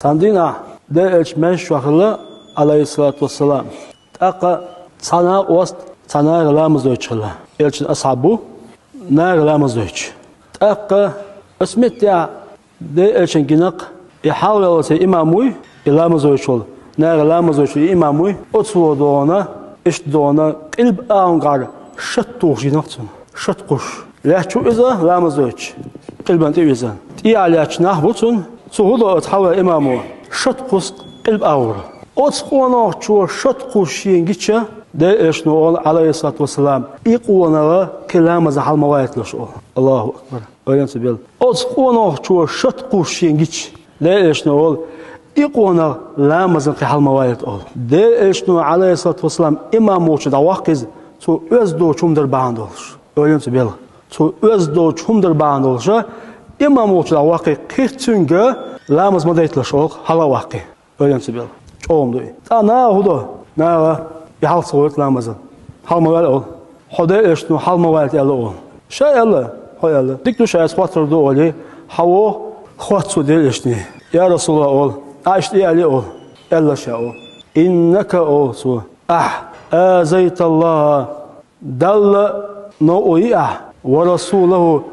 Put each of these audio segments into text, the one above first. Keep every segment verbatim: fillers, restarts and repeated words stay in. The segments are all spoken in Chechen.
Цхьан дийнахь Делан элча маьждиг чохь хилла, Ӏалайхиссалату вассалам. ТӀаккха цхьа накъост, цхьа нагӀа ламаз дойтуш хилла. Элчан асхьаб бу, нагӀа ламаз дойтуш. ТӀаккха оцу меттехь Делан элчан гина-кх, и хьалаваьлла цхьа имам вуй, и ламаз дойтуш волу, нагӀа ламаз дойтуш и имам вуй, оцо догӀана, иштта догӀана, къилба агӀонгахьара шатта тухуш гина-кх цунна. Шатта кхуш. Лаьтташ ву иза ламаз дойтуш, къилбана тӀе вирзина. ТӀехьа лаьтташ нах бу цунна, цо хӀун до оцу хьалаваьлла имамо? Шатта кхуссу къилба агӀор. Оцу къонахчо шатта кхуссуш шена гича, Делан элчано олу, Ӏалайхиссалату вассалам, и къонах кхин ламазна хьала ма вайталаш олу. Аллаху акбар. Ойла ца белла. Оцу къонахчо шатта кхуссуш шена гича, Делан элчано олу, и къонах ламазна кхин хьала ма вайта олу. Делан элчано, Ӏалайхиссалату вассалам, имам волчу дӀаваккха иза, цо оьзда доцу хӀума дар бахьана долуш. Ойла ца белла. Цо оьзда доцу хӀума дар бахьана долуша, имам волчу дӀаваккхий, кхин цуьнга ламаз ма дайталаш олу, хьала а ваккхий. Ойла ца белла. ЧӀогӀа ма ду и. ТӀаккха наха хӀун до? Наха и хьала ца вайта ламазна. Хьала ма ваьлла олу. Хьо Делан элчано хьала ма вайта аьлла олу. Ша аьлла, хьо аьлла. Дика ду ша, аса хоттур ду олий, хьан воху, хотту цо Делан элчане. Я Расулаллах олу, Ӏайшата аьлла олу. Аьлла ша олу. Иннака олу цо. Ахь, азайталлаха, Далла новкъа йи ахь, ва расулаху,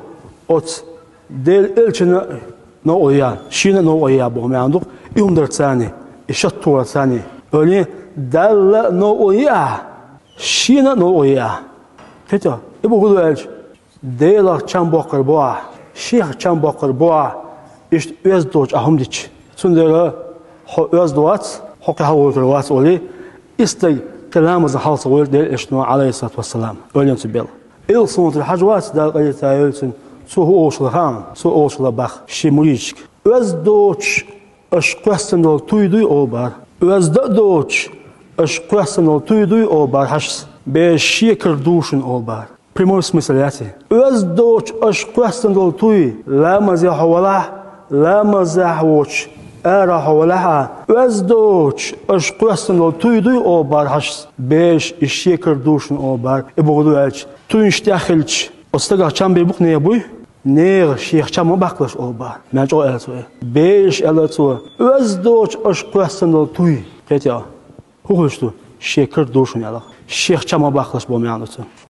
оцу Делан элчанна новкъа йи ахь, шена новкъа йи ахь боху маьӀна ду-кх, и хӀума дарца, и шатта тухарца. Ойла, Далла новкъа йи ахь, шена новкъа йи ахь. Кхетий, и бохург хӀун ду аьлча, Делах чам боккхур бу ахь, шех чам боккхур бу ахь, иштта оьзда доцу ахь хӀума дича. Цундела хьо оьзда вац, хьо кхин хьалагӀовттур вац олий, и стаг кхин ламазна хьала ца вайта Делан элчано, Ӏалайхиссалату вассалам, ойла ца белла. Илсхан-Юьртара Хьажа вац, Дала къайле цунна, цо хӀун олуш хилла хаьий, цо олуш хилла боху шен мурдашка. Оьзда доцуш аша кхоьссина долу туй дуй олу бара. Оьзда а доцуш аша кхоьссина долу туй дуй олу бара Хьажас. Бераш шен кара ду шуна олу бара. Прямой смысл яц и. Оьзда доцуш аша кхоьссина долу туй, ламазе хьо валахь, ламазехь воцуш, ара хьо валахь а, оьзда доцуш аша кхоьссина долу туй дуй олу бара Хьажас. Бераш и шен кара ду шуна олу бара. И бохург хӀун ду аьлча, туьйнаш тӀехь хилча, оцу стагах чам бийр бу-кх нехан буй? Нехан шех чам ма баккхалаш олу бара. МаьӀна чӀогӀа аьлла цо и. Бераш, аьлла цо, оьзда доцуш аша кхоьссина долу туй. Кхетий, хӀун хуьлуш ду? Шен кара ду шуна аьлла. Шех чам ма баккхалаш боху маьӀна ду цуьнан.